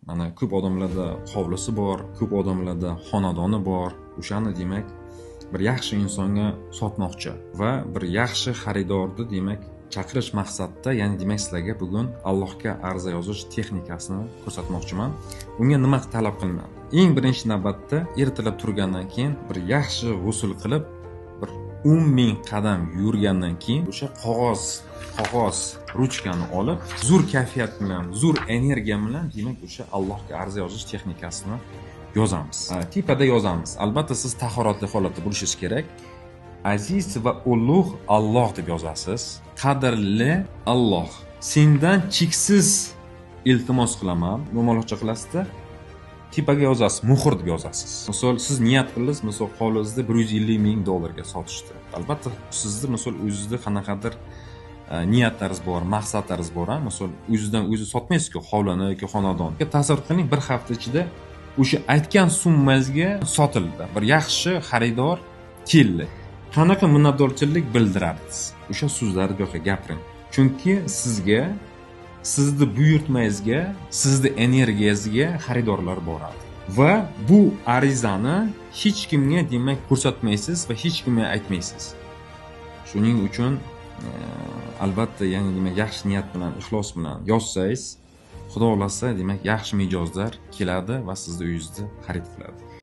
Mana ko'p odamlarda hovlisi bor, ko'p odamlarda xonadoni bor. O'shani demak bir yaxshi insonga sotmoqchi va bir yaxshi xaridorni demak chaqirish maqsadida, ya'ni demak sizlarga bugun Allohga ariza yozish texnikasini ko'rsatmoqchiman. Unga nima talab qilinadi? Eng birinchi navbatda ertalab turgandan keyin bir yaxshi g'usl qilib, bir 10 000 qadam yurgandan keyin o'sha qog'oz, ruchkani olib, zo'r kayfiyat bilan, zo'r energiya bilan demak o'sha Allohga ariza yozish texnikasini yozamiz. Tepada yozamiz. Albatta siz tahoratli holatda bo'lishingiz kerak. Aziz va ulug' Alloh deb yozasiz. Qadrli Alloh, sendan cheksiz iltimos qilaman. Muomalacha qilasizda, tepaga yozasiz, muhr deb yozasiz. Misol, siz niyat qildingiz, misol, hovlingizni 150 000 dollarga sotishdi. Albatta sizni, misol, o'zizda qanaqadir niyatlaringiz bor, maqsadlaringiz bor, a? Misol, o'zidan o'zi sotmaysiz-ku hovlini yoki xonadonni. Tasavvur qiling, bir hafta ichida o'sha aytgan summangizga sotildi. Bir yaxshi xaridor keldi. Qanaqa minnatdorchilik bildirardingiz? O'sha so'zlarni bu yoqqa gapiring. Chunki sizga, sizni buyurtmangizga, sizni energiyangizga xaridorlar boradi. Va bu arizani hech kimga demak ko'rsatmaysiz va hech kimga aytmaysiz. Shuning uchun albatta, ya'ni demak yaxshi niyat bilan, ixlos bilan yozsangiz, Xudo xohlasa, demak yaxshi mijozlar keladi va sizni uyingizni xarid qiladi.